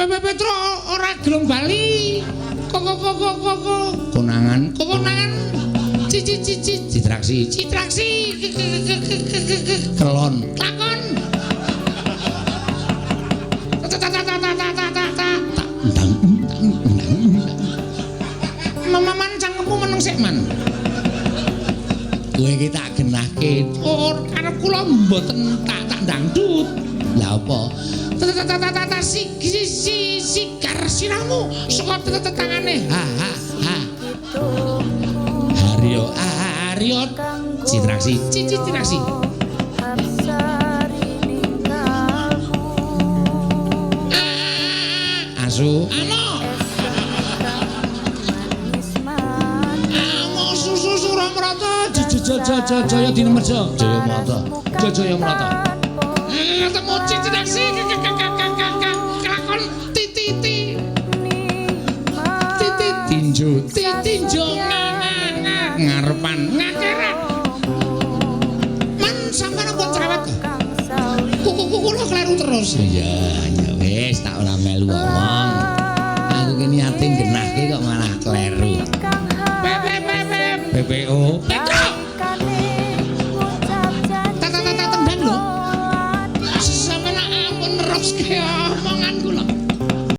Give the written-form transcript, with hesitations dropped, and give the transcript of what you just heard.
Pepe Petro ora gelem bali. Kok kok kok kok kok kok. Konangan, kok konangan. Cici cici citraksi, citraksi. Kelon, klakon. Ta ta ta ta ta ta ta ta ta. Ndang ndang ndang. Mamaman cangkemmu meneng sik, Man. Kowe iki tak genahke. Oh, karep kula mboten tak tak dangdut. Lah apa? Ta ta ta ta ta si si si sikar siramu saka tangane. Ha ha ha. Haryo Haryo Citraksi Cici Citraksi. Asu ano. Amo susu Suramrata Jaya Dinemerja Jaya Mrata Jaya Mrata. Ketemu Citraksi kelakon titi titi tinju tinju ngarepan ngakerat. Man sampeyan kok cerewet. Kuku kula kleru terus. Iya ya wis tak ora melu omong. Aku ki niate genahke kok malah kleru.